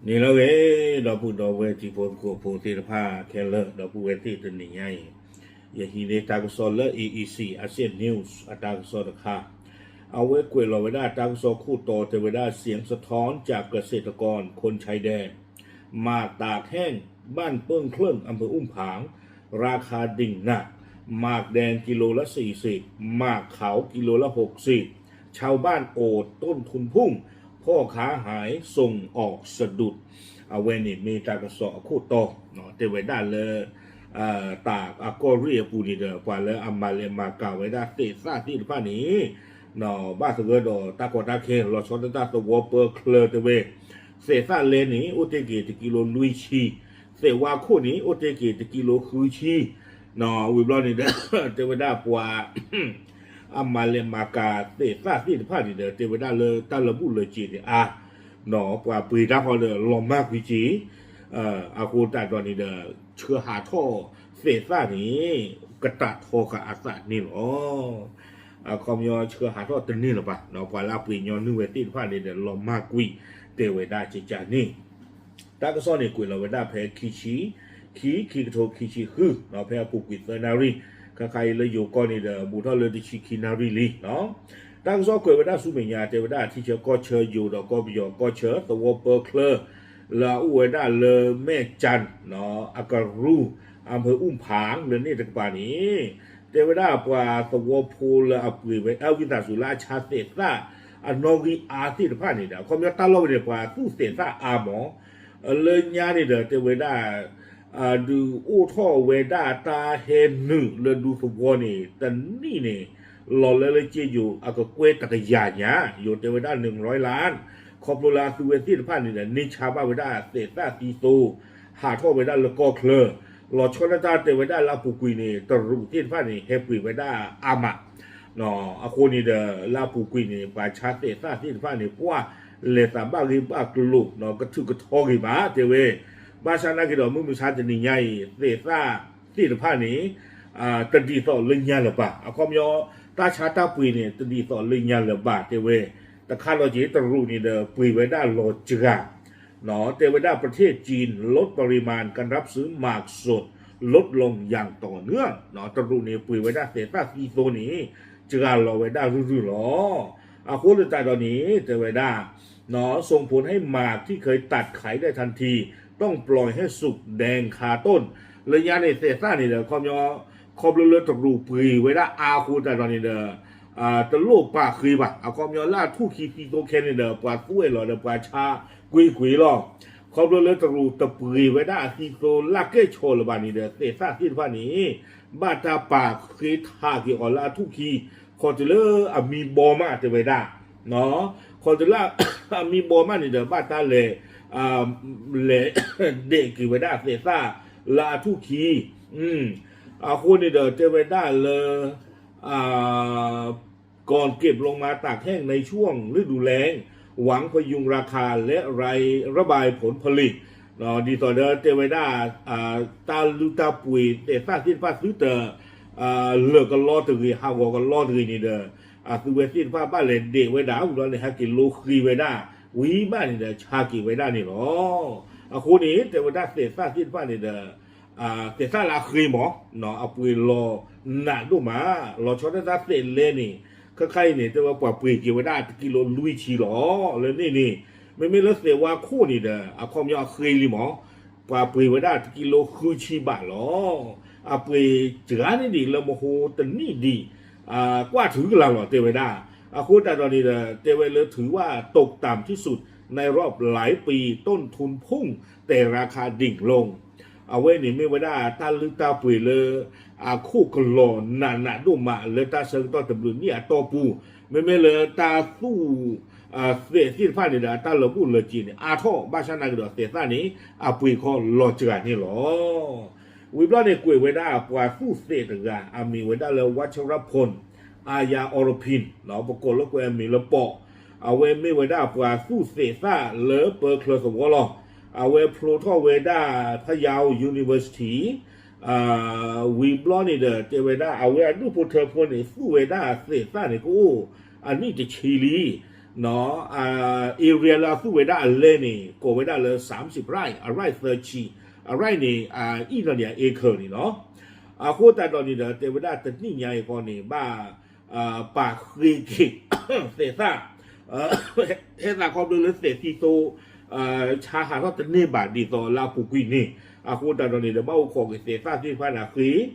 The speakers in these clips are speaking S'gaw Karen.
န့ၣ်လီၤဂ့ၤ ဒီပုၢ်ဒီဝဲၢ်တံၤဖိသကိးဖိသ့ၣ်တဖၣ်ခဲလၢာ် ဒီပုၢ်ဝဲၢ်သ့ၣ်တနံၤညါအံၤ ယဟံးန့ၢ်တၢ်ကစီၣ်လၢ A E C Asian News အတၢ်ကစီၣ်တခါ အဝဲကွဲးလီၤဝဲဒၣ်တၢ်ကစီၣ်ခိၣ်တီတဲဝဲဒၣ် เสียงสะท้อนจากเกษตรกรคนชายแดน หมากตากแห้ง บ้านเปิ้งเคลิ้ง อำเภออุ้มผาง ราคาดิ่งหนัก หมากแดงกิโลละสี่สิบ หมากขาวกิโลละหกสิบ ชาวบ้านโอดต้นทุนพุ่ง พ่อค้าหายส่งออกสะดุด အဝဲန့ၣ်မ့ၢ်တၢ်ကစီၣ်အခိၣ်တီ တဲဝဲဒၣ်လၢ တၢ်အကီၢ်ရ့ၣ်အပူၤန့ၣ်ဒီး ပှၤလၢအမၤလဲၤမၤကၤဝဲဒၣ်သဲးသၣ်သ့ၣ်တဖၣ်န့ၣ် ဘၣ်သဂၢၢ်ဒီးတၢ်ကီတၢ်ခဲ လီၤဆီဒၣ်တၢ်သဝီပၢချၢတဲဝဲ သဲးသၣ်လဲန့ၣ် အိၣ်တ့ၢ်က့ၤတကံလိလွံၢ်ဆံ, သဲးဝါခိၣ်န့ၣ် အိၣ်တ့ၢ်က့ၤတကံလိဃုဆံ, ဝံၤဘျီန့ၣ်ဒီး တဲဝဲဒၣ်ပှၤ အမၤလဲၤမၤကၤသဲးသၣ်သ့ၣ်တဖၣ်န့ၣ်ဒီး တဲဝဲဒၣ်လၢတၢ်လၢာ်ဘူၣ်လၢာ်စ့ၤန့ၣ်အါ, ပှၤပှ့ၤတၢ်ဃီဒီးလီၤမၢ်ကွံာ်က့ၤ, အဃိသတးဒီးန့ၣ်ဒီး ဆှၢဟးထီၣ်သဲးသၣ်န့ၣ် ကတၢၢ်ထီဃာ်အသးန့ၣ်လီၤ. အခီပညီဆှၢဟးထီၣ်တန့ၢ်လၢၤဘၣ်, ပှၤလၢအပှ့ၤညီနုၢ်ဝဲသ့ၣ်တဖၣ်န့ၣ်ဒီး လီၤမၢ်ကွံာ်တဲဝဲဒၣ်ကကန့ၣ် တၢ်ကစီၣ်န့ၣ်ကွဲးလီၤဝဲဒၣ်ဖဲခံဆံ, ခံ, ခံကထိခံဆံဃု, ဖဲအပူၤကွံာ်သၢနၣ်ရံၣ်, ခါခါအံၤလၢယိၤကီၢ်န့ၣ်ဒီး ဘူးထီၣ်လၢတဆံခံနၣ်ရံၣ်လံ. တၢ်ကစီၣ်ကွဲးဝဲဒၣ်ဆူမဲာ်ညါ တဲဝဲဒၣ်ထံဆၢကီၢ်ဆၢယိၤဒီးကီၢ်ပယီၤကီၢ်ဆၢသဝီပၢချၢ လၢအအိၣ်ဝဲဒၣ်လၢမဲၢ်ကၠၣ် အကရူၢ် အဖၢအူၣ်ဖၣ် လၢန့ၣ်တကပၤန့ၣ် တဲဝဲဒၣ်ပှၤသဝီဖိလၢအပှ့ၤဝဲ အဝံသးစူၤလၢအဆါသဲးသၣ် အနီၣ်ဂံၢ်အါသ့ၣ်တဖၣ်န့ၣ်ဒီး အခီပညီတၢ်လီၢ်ဝဲန့ၣ် ပှၤသူၣ်သဲးသၣ်အါမး, လၢညါန့ၣ်ဒီး တဲဝဲဒၣ် ဒုးအိၣ်ထီၣ်ဝဲဒၣ်တၢ်ဟဲနုာ်လၢဒူသဝီန့ၣ် တနံၣ်န့ၣ် လီၤလၢလၢက့ယိၤအကကွဲၢ်တကယၤညါ, ယိၤတဲဝဲဒၣ် နွံร้อยล้าน, ခီဖျိလၢအသုဝဲသ့ၣ်တဖၣ်န့ၣ်ဒီး န့ၢ်ဆါဘၣ်ဝဲဒၣ်သဲးသၣ်သံသိ ဟးထီၣ်ဝဲဒၣ်လၢကီၢ်ချၢ, လီၤဆီဒၣ်တၢ်တဲဝဲဒၣ်လၢအပူၤကွံာ်န့ၣ် တရူးသ့ၣ်တဖၣ်န့ၣ် ဟဲပှ့ၤဝဲဒၣ်အါမး, အဃိန့ၣ်ဒီး လၢအပူၤကွံာ်န့ၣ် ပှၤဆါသဲးသၣ်သ့ၣ်တဖၣ်န့ၣ် ပှၢ်လဲၤသးဘၣ်ဂ့ၢ်ဘၣ်ကျိၤ ကထုးကထီဂ့ၤမး တဲဝဲ, ဘၣ်ဆၣ်နာ်က့ဒီး မုၢ်မဆါတနံၤညါအံၤ သဲးသၣ်သ့ၣ်တဖၣ်န့ၣ် တဒ်သိးလၢညါလၢၤဘၣ်, အခီပညီ တၢ်ဆါတၢ်ပှ့ၤန့ၣ် တဒ်သိးလၢညါလၢၤဘၣ် တဲဝဲ, တခါလီၤက့ၤ တရူးန့ၣ်ဒီး ပှ့ၤဝဲဒၣ်လီၤစှၤ တဲဝဲဒၣ် ประเทศจีน ลดปริมาณการรับซื้อหมากสด ลดลงอย่างต่อเนื่อง တရူးန့ၣ် ပှ့ၤဝဲဒၣ်သဲးသၣ်သံသိန့ၣ် စှၤလီၤဝဲဒၣ်ရုၢ်ရုၢ်လီၤ. အဃိသတးဒီးန့ၣ် တဲဝဲဒၣ် ส่งผลให้หมากที่เคยตัดขายได้ทันที ต้องปล่อยให้สุกแดงคาต้น လၢညါန့ၣ် သဲးသၣ်န့ၣ်ဒီး အခီပညီ ခီဖျိလၢတရူးပှ့ၤဝဲဒၣ်အါအဃိသတးဒီးန့ၣ်ဒီး တလိၣ်ပာ်ဃ့ဘၣ်, အခီပညီလၢအထူၣ်ခံသံသိခဲန့ၣ်ဒီး ပှၤသူအဲၣ်လီၤဒီးပှၤဆါကွ့ၢ်ကွ့ၢ်လီၤ. ခီဖျိလၢတရူးတပှ့ၤဝဲဒၣ်အသံသိလၢကဲၣ်ဆိးလၢၤဘၣ်န့ၣ်ဒီး သဲးသၣ်သ့ၣ်တဖၣ်န့ၣ် ဘၣ်တၢ်ပာ်ဃ့ထးက့ၤအီၤလၢအထူၣ်ခံ ခီၣ်တုၤလၢအမံဘီမး တဲဝဲဒၣ်, ခီၣ်တုၤလၢအမံဘီမးန့ၣ်ဒီး ဘၣ်တၢ်လဲၤ လဲၤဒဲးက့ၤဝဲဒၣ်သဲးသၣ်လၢအထူၣ်ခံ, အဃိန့ၣ်ဒီးတဲဝဲဒၣ်လၢ ก่อนเก็บลงมาตากแห้งในช่วงฤดูแล้ง หวังพยุงราคาและราย ระบายผลผลิต ဒ်သိးဒီးတဲဝဲဒၣ် တၢ်လုၢ်တၢ်ပှ့ၤသဲးသၣ်သ့ၣ်တဖၣ်သုတ လၢာ်ကလီတဂ့ၤ ဟးဂီၤကလီတဂ့ၤန့ၣ်ဒီး အသုဝဲသ့ၣ်တဖၣ်ဘၣ်လဲၤဒဲးဝဲဒၣ် ဝံၤလီၤန့ၣ် ဟဲက့ၤလိဃ့ဝဲဒၣ် ဝံၤဘၣ်န့ၣ်ဒီး ဆါက့ၤဝဲဒၣ်န့ၣ်လီၤ. အဃိန့ၣ် တဲဝဲဒၣ်သဲးသၣ်သ့ၣ်တဖၣ်န့ၣ်ဒီး သဲးသၣ်လၢအဃ့မး အပှ့ၤလီၤနးဒိၣ်မး, လီၤဆီဒၣ်တၢ်သဲးလဲန့ၣ် ခဲခါအံၤန့ၣ် တဲဝဲပှၤပှ့ၤက့ၤဝဲဒၣ်တကံလိလွံၢ်ဆံလီၤ. လၢန့ၣ်န့ၣ် မ့မ့ၢ်လၢသဲးဝါခိၣ်န့ၣ်ဒီး အခီပညီအဃ့လံမး ပှၤပှ့ၤဝဲဒၣ်တကံလိဃုဆံဘးလီၤ. အပှ့ၤစှၤန့ၢ်ဒံးလၢမဟိတနံၣ်ဒံး ကွၢ်ထုကလာ်လီၤ တဲဝဲဒၣ်. အဃိသတးဒီးန့ၣ်ဒီး တဲဝဲလၢ ถือว่าตกต่ำที่สุดในรอบหลายปี ต้นทุนพุ่งแต่ราคาดิ่งลง အဝဲန့ၣ်မ့ၢ်ဝဲဒၣ် တၢ်လုၢ်တၢ်ပှ့ၤလၢ အခိၣ်ကလီၤနးနးဒိၣ်မး လၢတၢ်ဆၢကတီၢ်တဘျုးနံၣ်အတီၢ်ပူၤ, မ့မ့ၢ်လၢတၢ်သူၣ် သဲးသ့ၣ်တဖၣ်န့ၣ်ဒီး အတၢ်လၢာ်ဘူၣ်လၢာ်စ့ၤန့ၣ် အါထီၣ် ဘၣ်ဆၣ်နာ်က့ဒီး သဲးသၣ်န့ၣ် အပှ့ၤခီလီၤစှၤန့ၣ်လီၤ. ဝံၤဘျီန့ၣ် ကွဲးဝဲဒၣ်ပှၤသူၣ်သဲးတဂၤ အမံၤဝဲဒၣ်လၢ วัชรพล อาญาอรพิน ပကိးလၢကွဲးအမံၤလၢပိာ်, အဝဲမ့ၢ်ဝဲဒၣ်ပှၤသူၣ်သဲးသၣ်လၢပၢချၢသဝီလီၤ. အဝဲဖျိထီၣ်ဝဲဒၣ် Payao University ဝံၤဘျီန့ၣ်ဒီး တဲဝဲဒၣ် အဝဲအဒူၣ်ဖိထၢဖိန့ၣ် သူၣ်ဝဲဒၣ်သဲးသၣ်န့ၣ် ကအိၣ်အနံၣ်တဆံလံ. เอเรีย လၢအသူၣ်ဝဲဒၣ်အလဲၢ်န့ၣ် ကိးဝဲဒၣ်လၢ သၢဆံ ไร่ အ ไร่ သၢဆံ အ ไร่ န့ၣ် အံၣ်နီၢ်န့ၣ် acre န့ၣ်လီၤ. အဃိသတးဒီးန့ၣ်ဒီး တဲဝဲဒၣ်တနံၣ်ညါအံၤဃီန့ၣ် ဘၣ်ပာ်ဃ့က့ၤ သဲးသၣ် ဟဲသးခီဖျိလၢသဲးသံသိ ဆါဟးထီၣ်တန့ၢ်ဘၣ် ဒ်သိးလၢအပူၤကွံာ်န့ၣ် အဃိသတးဒီးန့ၣ်ဒီး ဘၣ်အိၣ်ခိးက့ၤသဲးသၣ်သ့ၣ်တဖၣ်န့ၣ်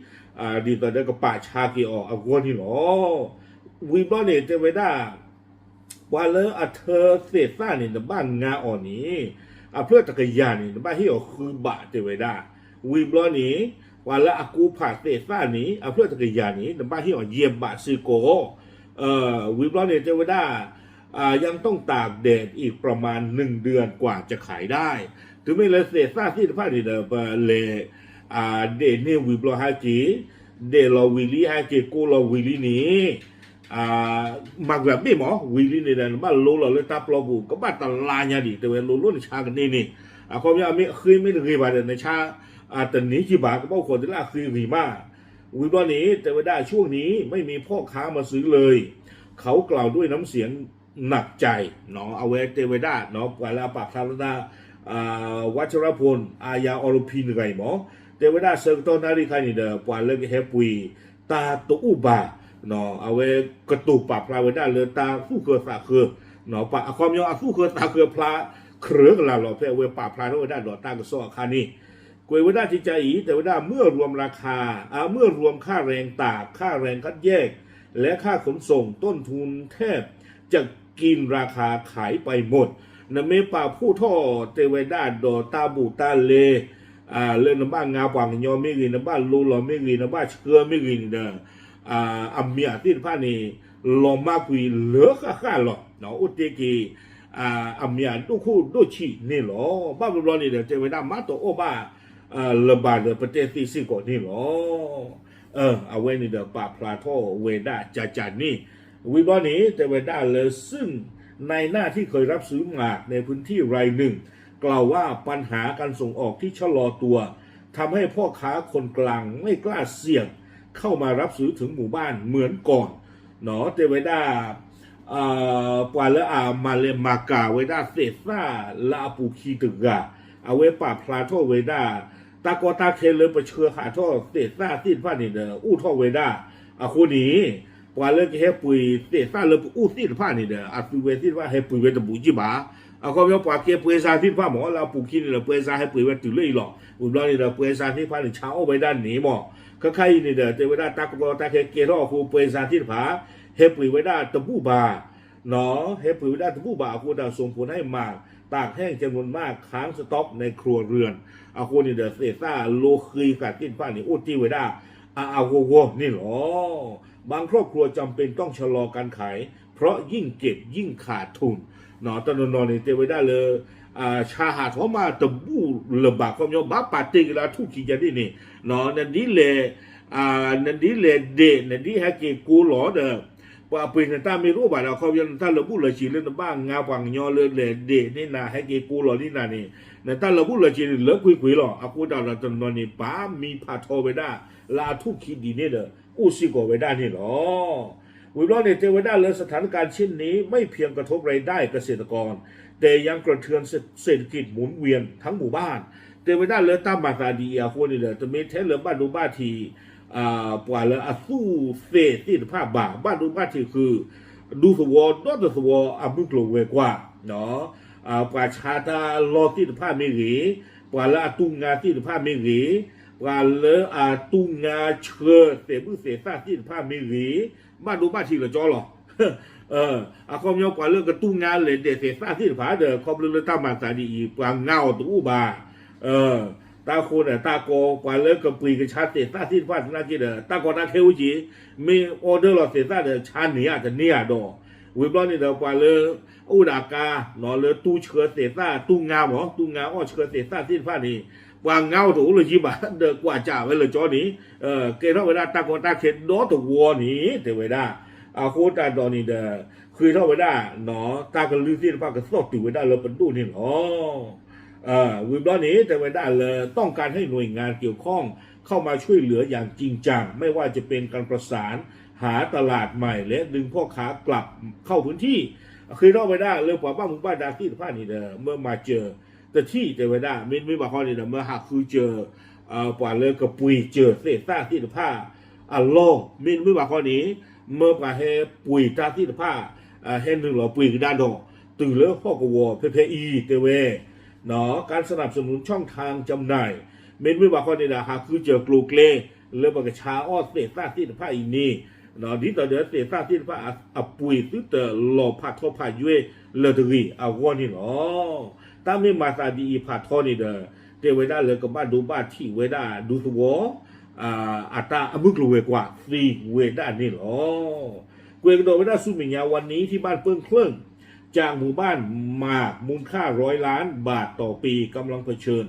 အဃ့ ဒ်သိးဒီးကပာ်ဆါက့ၤအီၤအဂီၢ်န့ၣ်လီၤ. ဝံၤဘျီန့ၣ် တဲဝဲဒၣ် ပှၤလၢအထၢသဲးသၣ်န့ၣ် နဘၣ်ငါအီၤန့ၣ် အဖျၢၣ်တကယၤန့ၣ် နဘၣ်ဟ့ၣ်အီၤဃုဘး တဲဝဲဒၣ်. ဝံၤဘျီန့ၣ် ပှၤလၢအကိးဖးသဲးသၣ်န့ၣ် အဖျၢၣ်တကယၤန့ၣ် နဘၣ်ဟ့ၣ်အီၤယဲၢ်ဘးစ့ၢ်ကီး. ဝံၤဘျီန့ၣ် တဲဝဲဒၣ် ยังต้องตากแดดอีกประมาณหนึ่งเดือนกว่าจะขายได้ တုၤမ့ၢ်လၢသဲးသၣ်သ့ၣ်တဖၣ်န့ၣ်ဒီး ပလဲၤ ဒဲးန့ၢ်ဝံၤဘျီဟဲက့ၤ ဒဲးလီၤဝံၤလံဟဲက့ၤ ကိးလီၤဝံၤလံန့ၣ် မၤကွၢ်ဘ့ၣ်မး ဝံၤလံန့ၣ်ဒီး နဘၣ်လိလီၤလၢတၢ်ပျီပူၤ ကဘၣ်တလါညါဒံး တဲဝဲလိလိၣ်နဆါကန့ၢ်န့ၣ် အခီပညီအမ့ၢ်အဃ့မ့ၢ်တဂ့ၤဘၣ်ဒီး နဆါ တန့ၢ်က့ၤဘၣ် ကဘၣ်အိၣ်ခိးတုၤလၢအဃ့ဂ့ၤမး. ဝံၤဘျီန့ၣ် တဲဝဲဒၣ် ช่วงนี้ไม่มีพ่อค้ามาซื้อเลย เขากล่าวด้วยน้ำเสียงหนักใจ အဝဲတဲဝဲဒၣ် ပှၤလၢအပာ်ဖျါထီၣ်တၢ် วัชรพล อาญาอรพิน တဂၤအံၤမး တဲဝဲဒၣ်ဆၢကတီၢ်နၣ်ရံၣ်ခါန့ၣ်ဒီး ပှၤလၢကဟဲပှ့ၤတၢ်တအိၣ်ဘၣ် အဝဲကတိၤပာ်ဖျါဝဲဒၣ်လၢတၢ်သူၣ်ဃၢသးဃၢ အခီပညီအသူၣ်ဃၢသးဃၢဖျါ ကြၢးကလာ်လီၤ ဖဲအဝဲပာ်ဖျါထီၣ်ဝဲဒၣ်ဒီးတၢ်ကစီၣ်အခါန့ၣ် ကွဲးဝဲဒၣ်ကကါအံၤ တဲဝဲဒၣ် เมื่อรวมราคา อ่า เมื่อรวมค่าแรงตาก ค่าแรงคัดแยก และค่าขนส่ง ต้นทุนแทบจะกินราคาขายไปหมด နမ့ၢ်ပာ်ဖှိၣ်ထီၣ်တဲဝဲဒၣ်ဒီး တၢ်ဘူးတၢ်လဲ လၢနဘၣ်ငါပှၤကညီမ့ၢ်ဂ့ၤ နဘၣ်လိလီၤမ့ၢ်ဂ့ၤ နဘၣ်ဆှၢမ့ၢ်ဂ့ၤန့ၣ်ဒီး အမံၤသ့ၣ်တဖၣ်န့ၣ် လီၤမၢ်ကွံာ်လၢဃၣ်ဃၣ်လီၤ. အိၣ်တ့ၢ်က့ၤ အမံၤဒိၣ်ခိၣ်ဒိၣ်ဆံးန့ၣ်လီၤ. ဘၣ်ဘျီဘျီန့ၣ်ဒီး တဲဝဲဒၣ်မၤတအီၣ်ဘၣ် လၢၤဘၣ်ဒီး ပတဲသ့စ့ၢ်ကီးန့ၣ်လီၤ. အဝဲန့ၣ်ဒီးပာ်ဖျါထီၣ်ဝဲဒၣ်ကကါန့ၣ် ဝံၤဘျီန့ၣ် တဲဝဲဒၣ်လၢ ซึ่งนายหน้าที่เคยรับซื้อหมากในพื้นที่รายหนึ่ง กล่าวว่าปัญหาการส่งออกที่ชะลอตัว ทำให้พ่อค้าคนกลางไม่กล้าเสี่ยงเข้ามารับซื้อถึงหมู่บ้านเหมือนก่อน တဲဝဲဒၣ် ပှၤလၢအမၤလဲၤမၤကၤဝဲဒၣ်သဲးသၣ်လၢအပူၤခံတဂၤ အဝဲပာ်ဖျါထီၣ်ဝဲဒၣ် တၢ်ကီတၢ်ခဲလၢပဆှၢဟးထီၣ်သဲးသၣ်သ့ၣ်တဖၣ်န့ၣ်ဒီး အိၣ်ထီၣ်ဝဲဒၣ် အဃိန့ၣ် ပှၤလၢကဟဲပှ့ၤသဲးသၣ်လၢပအိၣ်သ့ၣ်တဖၣ်န့ၣ်ဒီး အသုဝဲသ့ၣ်တဖၣ်ဟဲပှ့ၤဝဲတဘူးကံၢ်ဘၣ်. အခီပညီပှၤကဲပွဲစားသ့ၣ်တဖၣ်မး လၢအပူၤခံန့ၣ်ဒီး ပွဲစား ဟဲပှ့ၤဝဲတုၤလၢအံၤလီၤ. ဝံၤဘျီန့ၣ်ဒီး ပွဲစားသ့ၣ်တဖၣ်န့ၣ် ဆါအီၣ်ဝဲဒၣ်န့ၣ်မး ခဲခါအံၤန့ၣ်ဒီး တဲဝဲဒၣ်တၢ်ကီတၢ်ခဲကဲထီၣ်အဃိ ပွဲစားသ့ၣ်တဖၣ် ဟဲပှ့ၤဝဲဒၣ်တဘူးဘၣ် ဟဲပှ့ၤဝဲဒၣ်တဘူးဘၣ်အဃိဒီး ส่งผลให้หมากตากแห้งจำนวนมาก ค้างสต็อกในครัวเรือน အဃိန့ၣ်ဒီး သဲးသၣ်လိဃ့ဃာ်သ့ၣ်တဖၣ်န့ၣ် အိၣ်တ့ၢ်ဝဲဒၣ် အအါဂီၢ်ဂီၢ်န့ၣ်လီၤ. บางครอบครัวจำเป็นต้องชะลอการขาย เพราะยิ่งเก็บยิ่งขาดทุน တနီၤနီၤန့ၣ် တဲဝဲဒၣ်လၢ ဆါဟးထီၣ်မးတဘူးလၢၤဘၣ် အခီပညီ ဘၣ်ပာ်တ့ၢ်က့ၤလၢအထူၣ်ခံကန့ၣ်န့ၣ် နဒ်လဲၣ် နဒ်လဲၣ်ဒဲး နဒ်ဟဲက့ၤကိးလီၤဒီး ပှၤပှ့ၤနတၢ်မ့ၢ်တအိၣ်ဘၣ်ဒီး အခီပညီနတၢ်လၢာ်ဘူၣ်လၢာ်စ့ၤလၢနဘၣ်ငါပှၤကညီလၢလဲၤဒဲးန့ၢ်နၤ ဟဲက့ၤကိးလီၤန့ၢ်နၤန့ၣ် နတၢ်လၢာ်ဘူၣ်လၢာ်စ့ၤန့ၣ် လၢကွ့ၢ်ကွ့ၢ်လီၤ. အဃိသတးဒီးတနီၤန့ၣ် ဘၣ်မံဖးထီဝဲဒၣ် လၢအထူၣ်ခံဒ်န့ၣ်ဒီး အိၣ်စ့ၢ်ကီးဝဲဒၣ်န့ၣ်လီၤ. ဝံၤဘျီန့ၣ် တဲဝဲဒၣ်လၢ สถานการณ์เช่นนี้ไม่เพียงกระทบรายได้เกษตรกร แต่ยังกระเทือนเศรษฐกิจหมุนเวียนทั้งหมู่บ้าน တဲဝဲဒၣ်လၢတၢ်မၤသးဒ်အံၤအဃိန့ၣ်ဒီး တမ့ၢ်ထဲလၢဘၣ်ဒိဘၣ်ထံး ပှၤလၢအသူၣ်သဲးသ့ၣ်တဖၣ်ဘၣ် ဘၣ်ဒိဘၣ်ထံးဃုာ် ဒူသဝီဒီသဝီအမုၢ်ကျိၤဝဲၤကွာ် ပှၤဆါတၢ်လီၢ်သ့ၣ်တဖၣ်မ့ၢ်ဂ့ၤ, ပှၤလၢအတူၢ်ငါသ့ၣ်တဖၣ်မ့ၢ်ဂ့ၤ, ပှၤလၢအတူၢ်ငါဆှၢသဲးဘုၣ်သဲးသၣ်သ့ၣ်တဖၣ်မ့ၢ်ဂ့ၤ, ဘၣ်ဒိဘၣ်ထံးလၢာ်ကၠီလီၤ. အခီပညီ ပှၤလၢကတူၢ်ငါလဲၤဒဲးသဲးသၣ်သ့ၣ်တဖၣ်ဒီး ခီဖျိလၢတၢ်မၤသးဒ်အံၤ ပှၤငါအီၤတအိၣ်ဘၣ် တၢ်ဃိန့ၣ် တၢ်ကီ ပှၤလၢကပှ့ၤကဆါသဲးသၣ်သ့ၣ်တဖၣ်သနာ်က့ဒီး တၢ်ကီတၢ်ခဲအိၣ်က့ၤ, မ့ၢ် order လီၤသဲးသၣ်ဒီး ဆါန့ၢ်ဧါတန့ၢ်ဧါဒီး, ဝံၤဘျီန့ၣ်ဒီး ပှၤလၢအိၣ်ဒီးအကါ လၢတူၢ်ဆှၢသဲးသၣ် တူၢ်ငါမး တူၢ်ငါအီၣ်ဆှၢသဲးသၣ်သ့ၣ်တဖၣ်န့ၣ် ပှၤငါအီၤတအိၣ်လၢၤက့ၤဘၣ် ဒီးကွၢ်ကးဝဲလၢာ်ကၠီန့ၣ် ကဲထီၣ်ဝဲဒၣ်တၢ်ကီတၢ်ခဲဒီတဝီန့ၣ် တဲဝဲဒၣ်, အဃိသတးဒီးန့ၣ်ဒီး ဃ့ထီၣ်ဝဲဒၣ် တၢ်ကလုၢ်သ့ၣ်တဖၣ်ကသီၣ်တုၤဝဲဒၣ်လၢပဒိၣ်န့ၣ်လီၤ. ဝံၤဘျီန့ၣ် တဲဝဲဒၣ်လၢ ต้องการให้หน่วยงานเกี่ยวข้องเข้ามาช่วยเหลืออย่างจริงจัง ไม่ว่าจะเป็นการประสาน หาตลาดใหม่และดึงพ่อค้ากลับเข้าพื้นที่ ဃ့ထီၣ်ဝဲဒၣ်လၢပှၤဘၣ်မူဘၣ်ဒါသ့ၣ်တဖၣ်န့ၣ်ဒီး မၢမၤစၢၤတထံၣ်တဲဝဲဒၣ် မ့တမ့ၢ်ဘၣ်ဃီန့ၣ်ဒီး မၢဟးဃုစၢၤ ပှၤလၢကပှ့ၤစၢၤသဲးသၣ်သ့ၣ်တဖၣ်အလီၢ် မ့တမ့ၢ်ဘၣ်ဃီန့ၣ် မၢပှၤဟဲပှ့ၤတၢ်သ့ၣ်တဖၣ် ဟဲနုာ်လီၤပှ့ၤကဒါဒီး တုၤလၢဟီၣ်ကဝီၤဖဲဖဲအံၤတဲဝဲ การสนับสนุนช่องทางจำหน่าย မ့တမ့ၢ်ဘၣ်ဃီန့ၣ်ဒီး ဟးဃုစၢၤကျိၤကျဲ လၢပကဆါအီၣ်သဲးသၣ်သ့ၣ်တဖၣ်အံၤန့ၣ် ဒ်သိးဒီးသဲးသၣ်သ့ၣ်တဖၣ်အပှ့ၤသုတလီၤဖးထီဖးယွဲၢ်လၢၤတဂ့ၤအဂီၢ်န့ၣ်လီၤ. တၢ်မ့ၢ်မၤသးဒ်အံၤဖးထီန့ၣ်ဒီး တဲဝဲဒၣ်လၢကဘၣ်ဒိဘၣ်ထံးဝဲဒၣ်ဒူသဝီ အတၢ်အမုၢ်ကျိၤဝဲၤကွာ်သ့ဝဲဒၣ်န့ၣ်လီၤ. ကွဲးကဒီးဝဲဒၣ်ဆူမဲာ်ညါ วันนี้ที่บ้านเปิ้งเครื่อง จากหมู่บ้านหมากมูลค่าร้อยล้านบาทต่อปีกำลังเผชิญ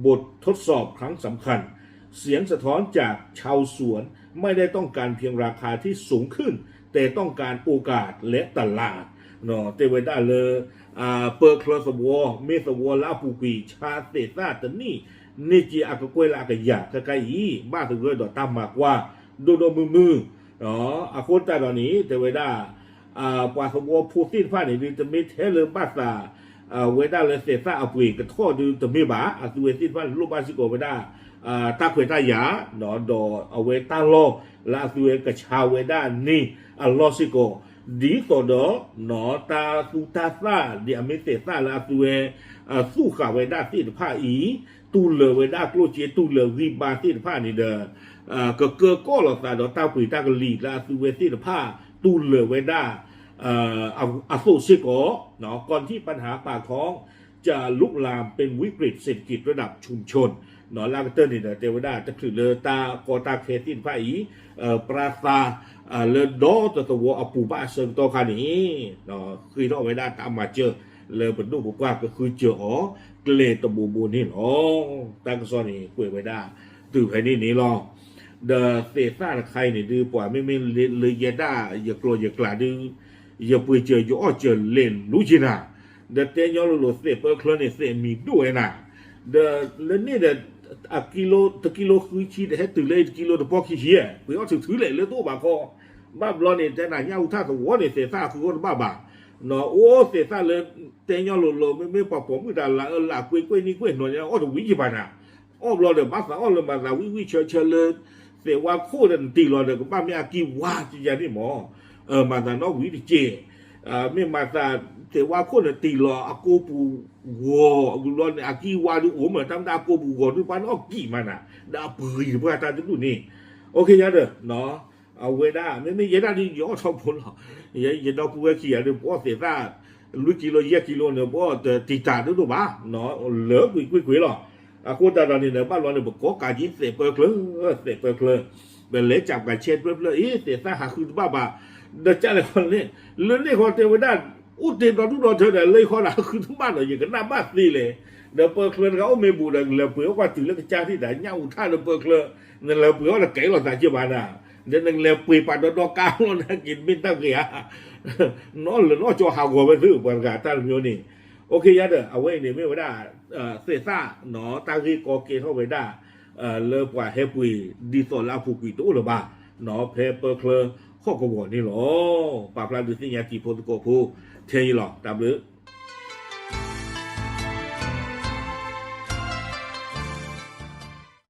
บททดสอบครั้งสำคัญ เสียงสะท้อนจากชาวสวนไม่ได้ต้องการเพียงราคาที่สูงขึ้น แต่ต้องการโอกาสและตลาด တဲဝဲဒၣ်လၢ ပၢချၢသဝီ မ့ၢ်သဝီလၢအပူၤကွံာ် ဆါသဲးသၣ်တနံၣ် န့ၢ်က့ၤအကကွဲၢ်လၢအကယၤခဲခါအံၤ ဘၣ်သဂၢၢ်ဒီးတၢ်မၤကွၢ် ဒိၣ်ဒိၣ်မုၢ်မုၢ် အဃိသတးဒီးန့ၣ် တဲဝဲဒၣ် ပှၤသဝီဖိသ့ၣ်တဖၣ်န့ၣ်ဒုး တမ့ၢ်ထဲလၢဘၣ်သး ဝဲဒၣ်လၢသဲးသၣ်အပှ့ၤကထီၣ်ဒုးတမ့ၢ်ဘၣ် အသုဝဲသ့ၣ်တဖၣ်န့ၣ်လိၣ်ဘၣ်စ့ၢ်ကီးဝဲဒၣ် တၢ်ခွဲးတၢ်ယာ် ဒီးအဝဲတၢ်လီၢ်လၢအသုဝဲကဆါဝဲဒၣ်န့ၣ်အလီၢ်စ့ၢ်ကီး ဒ်သိးဒီး တၢ်သူတၢ်သၣ်ဒ်အမ့ၢ်သဲးသၣ်လၢအသုဝဲ သူၣ်ဃာ်ဝဲဒၣ်သ့ၣ်တဖၣ်အံၤ တူၢ်လၢာ်ဝဲဒၣ်ကျိၣ်စ့ တူၢ်လၢာ်ဂံၢ်ဘါသ့ၣ်တဖၣ်န့ၣ်ဒီး ကကၢကီၢ်လိာ်သးဒီးတၢ်ပှ့ၤတၢ်ကလံၤလၢအသုဝဲသ့ၣ်တဖၣ် တူၢ်လၢာ်ဝဲဒၣ် အသိးစ့ၢ်ကီး ก่อนที่ปัญหาปากท้องจะลุกลามเป็นวิกฤตเศรษฐกิจระดับชุมชน လၢအကတၢၢ်န့ၣ်ဒီး တဲဝဲဒၣ်တချုးလၢတၢ်ကီတၢ်ခဲသ့ၣ်တဖၣ်အံၤ ပြဿနာ လၢဒီတသဝီအပူၤဘၣ်အဆၢကတီၢ်ခါန့ၣ် ဃ့ထီၣ်ဝဲဒၣ်တၢ်မၤစၢၤလၢပဒိၣ်ပပှၢ်ကဃုစၢၤအီၤ ကျဲတဘိဘိန့ၣ်လီၤ. တၢ်ကစီၣ်န့ၣ်ကွဲးဝဲဒၣ်တုၤဖဲန့ၣ်န့ၣ်လီၤ. ဒီးသဲးသၣ်တခါအံၤန့ၣ်ဒုး ပှၤမ့မ့ၢ်လၢယဲဒၣ်ယကျီၢ်ယကျးဒုး ယပှ့ၤစၢၤယအီၣ်စၢၤလဲၤလူၤက့ၤနၤ, ဒီးတဲညီလိၤလိၤသဲးပၢချၢန့ၣ် သဲးမံၤဒိၣ်ဝဲနၤ, ဒီးလၢန့ၣ်ဒီး အကံလိ တကံလိဃုဆံ တဟဲတုၤလၢတကံလိတပီၢ်ခံဆံဧါ, ပှ့ၤအီၣ်ထုးထုးလဲၣ်လၢတအိၣ်ဘၣ်ခီ, ဘၣ်ဘျီန့ၣ် တဲနၤညၣ်အူထၣ်သဝီန့ၣ် သဲးသၣ်အဃုအီၣ်တဘၣ်ဘၣ်, အိၣ်သဲးသၣ်လၢ တဲညီလိၤလိၤ မ့မ့ၢ်ပှၤပိာ်မုၣ်တၢ်လၢအလၢကွ့ကွ့ၢ်နံၣ်ကွ့ၢ်နီၤန့ၣ် အီၣ်တဝံၤယဘၣ်နၤ, အီၣ်ဘျီဒီး ဘၣ်သးအီၣ်လၢမၤသးဝံၣ်ဝံၣ်ဆၢဆၢလၢ သဲးဝါခိၣ်ဒီးနတံၢ်လီၤဒီး ကဘၣ်မ့ၢ်အကံဝါကယၤန့ၣ်မး, မၤသးနီၣ်ဝံၤတက့ၢ်, မ့ၢ်မၤသး သဲးဝါခိၣ်န့ၣ်တံၢ်လီၤအကိာ်ပူၤဂီၤ အဘျီန့ၣ် အကံဝါဒုးအိၣ်မး တၢ်မ့ၢ်တၢ်အကိာ်ပူၤဂီၤဒုး ပှၤနီၣ်ကံၣ်မးနၤ, ဒီးအပှ့ၤတပှၢ်တၢ်တဒူၣ်န့ၣ်, အိၣ်ခ့ယါဒီး အဝဲဒၣ် မ့မ့ၢ်ယဲဒၣ်ဒုး ယအီၣ်ထီဘိလီၤ, ယဒီပုၢ်ဝဲၢ်ခံဂၤဒုး ပအီၣ်သဲးသၣ် လွံၢ်ကံလိ ယဲၢ်ကံလိန့ၣ် ပအီၣ်တံာ်တာ်ဒိၣ်ဒိၣ်ဘၣ်, လၢာ်ကွ့ၢ်ကွ့ၢ်ကွ့ၢ်လီၤ, အဃိသတးဒီးန့ၣ်ဒီး ဘၣ်ဘျီန့ၣ် ပကိးကးက့ၤသဲးပၢချၢ, သဲးပၢချၢ, ပလဲၤကးကးဆဲးပျၢ်ပျၢ် အ့ သဲးသၣ်ဟးဃုတဘၣ်ဘၣ်, ဒီးကၢ်လဲၣ်ဃီန့ၣ်, လၢန့ၣ်ဃီတဲဝဲဒၣ် အိၣ်တ့ၢ်ဒီဒူၣ်ဒီထၢဒီး လၢယဃီဒီးဟးဃုတဘၣ်ဒီး ယကနၣ်ဘၣ်သ့လဲၣ်, ဒီးပၢချၢတဂၤအိၣ်မ့ၢ်ဘူးဒီး နလဲၤပှ့ၤအီၣ်ကွၢ်တုၤလၢကစၢ်ထံၣ်တၢ် ညၣ်အူထၣ်လၢပၢချၢ, နလဲၤပှ့ၤအီၣ်တကဲလီၤသးက့ဘၣ်နၤ, ဒီးနလဲၤပှ့ၤပာ်ဒီဒီကါလီၤနၤက့ၤ မ့ၢ်တၢ်ဂ့ၤဧါ, နီၢ်လၢနီၢ်ကၠီဟးဂီၤဝဲသု ပှၤတဂၤတၢ်တမျိုးန့ၣ်, အိၣ်ခ့ယါဒီး အဝဲအံၤန့ၣ်မ့ၢ်ဝဲဒၣ် သဲးသၣ်နီၤ တၢ်ဂ့ၢ်ကီကဲထီၣ်ဝဲဒၣ် လၢပှၤဟဲပှ့ၤဒ်သိးလၢအပူၤကွံာ်တအိၣ်လၢၤဘၣ်, ဖဲပၢချၢဟီၣ်ကဝီၤန့ၣ်လီၤ, ပာ်ဖျါဒုးသ့ၣ်ညါတံၤဖိသကိးဖိ ထဲအံၤလီၤ, တၢ်ဘျုး